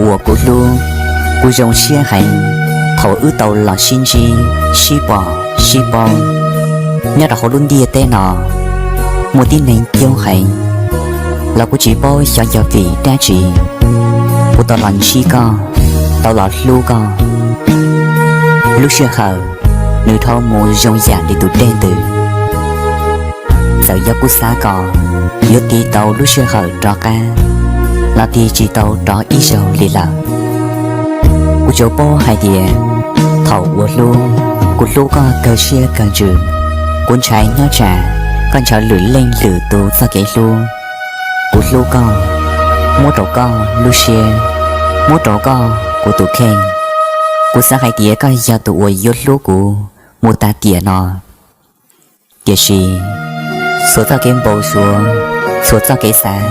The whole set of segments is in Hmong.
uas kuv hlub, kuv zoo siab heev thaum wb tau los sib ntsib, sib pom, sib paub. Nyob rau hauv lub ntiaj teb no, muaj tib neeg coob heev, los kuv tsis paub xyov yog vim dab tsi kuv tau los ntsib koj, tau los hlub koj. Lub sij hawm nws dhau mus zoo yam li tus dej ntws. Txawm yog kuv xav kom yuav tiv tau lub sij hawm rov qab, los tig tsis tau rov ib zaug li lawm. Kuv tsuas paub hais tias thaum uas hlub, kuv hlub koj kawg siab kawg ntsws. Kuv ntshai nyob tsam koj ntshaw lwm leej lwm tus txoj kev hlub. Kuv hlub koj, muab rau koj lub siab, muab rau koj kuv tus kheej. Kuv xav hais tias koj yog tus uas yuav hlub kuv mus tas tiam no. Tiam sis txhua txoj kev npau suav, txhua txoj kev xav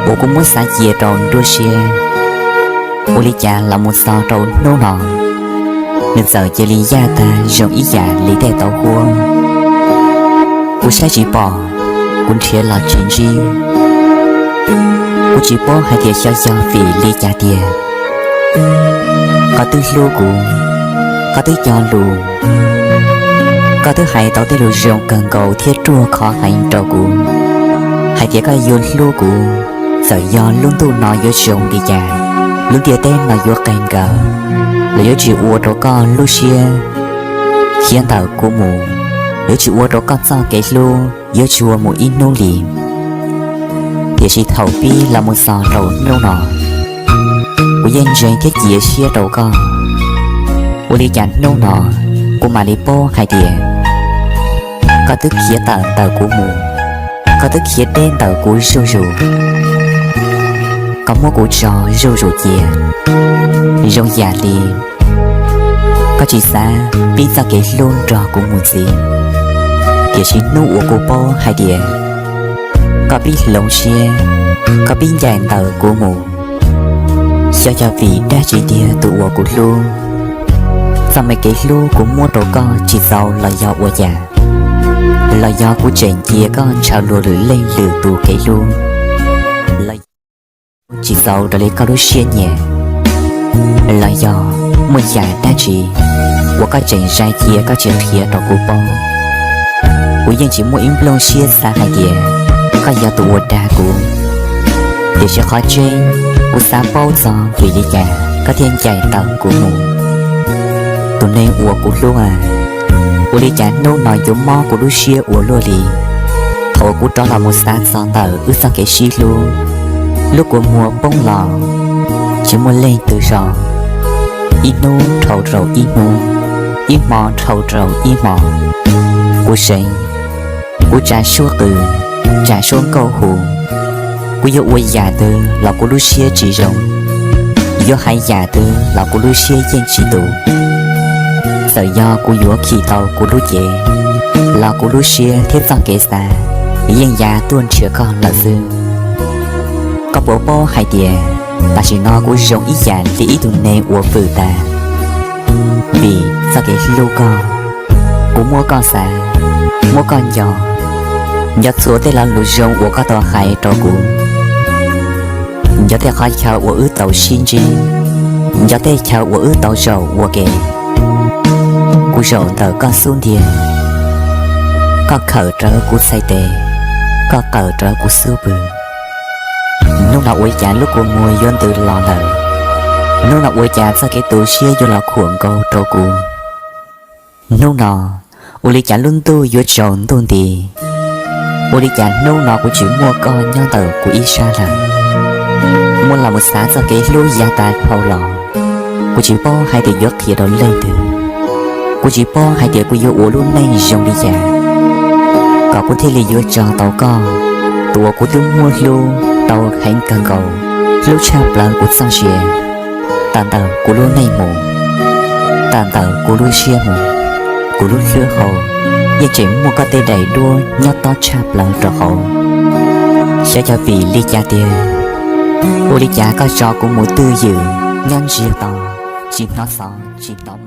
uas kuv muab xav cia rau nruab siab, ua li cas los mus txog rau hnub no, nws txawm cia li yaj tag zoo ib yam li tej tauv huab. Kuv saib tsis pom, kuv nrhiav los tsis ntsib. Kuv tsis paub hais tias xyov yog vim li cas tiag. Koj twb hlub kuv, koj twb cog lus, koj twb hais tau tej lus zoo kawg nkaus thiab ruaj khov heev rau kuv, hais tias koj yuav hlub kuv, txawm yog lub ntuj no yuav zoo li cas, lub ntiaj teb no yuav qeeg nkaus, los yuav tsis ua rau koj lub siab khiav ntawm kuv mus, yuav tsis ua rau koj txoj kev hlub yuav tsis ua mus ib hnub li. Tiam sis thaum pib los mus txog rau hnub no, kuv yeej ntseeg thiab cia siab rau koj. Ua li cas hnub no kuv mam li paub hais tias koj twb khiav tawm ntawm kuv mus, koj twb khiav deb ntawm kuv zuj zus. Koj muab kuv tso zuj zus cia, zoo yam li koj tsis xav pib txoj kev hlub nrog kuv mus ntxiv. Tiam sis hnub uas kuv paub hais tias koj pib hloov siab, koj pib ncaim ntawm kuv mus, xyov yog vim dab tsi tiag tus uas kuv hlub. Txoj me kev hlub kuv muab rau koj tsis txaus los yog ua cas? Los yog kuv tseem cia koj ntshaw luag lwm leej lwm tus kev hlub? Los yog tsis txaus raws li koj lub siab nyiam? Los yog muaj yam dab tsi uas koj tseem zais cia koj tsis qhia rau kuv paub? Kuv yeej tsis muaj ib nplooj siab xav hais tias koj yog tus uas dag kuv. Tiam sis qhov tseeb, kuv xav paub txog vim li cas koj thiaj ncaim ntawm kuv mus. Tus neeg uas kuv hlub a, ua li cas hnub no yuav mob kuv lub siab ua luaj li? Thaum kuv rov los mus xav txog ntawm wb txoj kev sib hlub, lub kua muag poob los tsis muaj leej twg so. Ib hnub dhau rau ib hnub, ib hmo dhau rau ib hmo, kuv seev, kuv tsa suab qws, tsa suab nkauj hu. Kuv yuav ua yam twg los kuv lub siab tsis zoo, yuav hais yam twg los kuv lub siab yeej tsis tus. Txawm yog kuv yuav khi tau kuv lub cev, los kuv lub siab thiab txoj kev xav yeej ya tuaj nrhiav koj lawm xwb. Koj puas paub hais tias tam sim no kuv zoo ib yam li ib tug neeg uas vwm tas? Vim txoj kev hlub koj, kuv muab koj xav, muab koj nco, nco txhua tej lo lus zoo uas koj tau hais rau kuv, nco tej qhov chaw uas wb tau sib ntsib, nco tej chaw uas wb tau zaum ua ke. Kuv zaum ntawm koj xub ntiag, koj khawm rawv kuv txhais tes, koj qawm rawv kuv xub pwg. Hnub no ua cas lub kua muag yuav ntws los lawm? Hnub no ua cas txoj kev tu siab yuav los khuam nkaus rau kuv? Hnub no ua li cas lub ntuj yuav tsaus ntuj nti? Ua li cas hnub no kuv tsis muaj koj nyob ntawm kuv ib sab lawm? Muab los mus xav txoj kev hlub yav tas dhau los, kuv tsis paub hais tias yuav qhia rau leej twg. Kuv tsis paub hais tias kuv yuav ua lub neej zoo li cas kom kuv thiaj li yuav tso tau koj, tus uas kuv twb muab hlub tau heev kawg nkaus, hlub tshaj plaws kuv txoj sia. Tawm ntawm kuv lub neej mus, tawm ntawm kuv lub siab mus, kuv lub hlwb hau yeej tseem muaj koj tej daim duab nyob tob tshaj plaws rau hauv. Xyov yog vim li cas tiag, ua li cas koj tso kuv mus twj ywm nyob ntsiag to, tsis hnov xov tsis hnov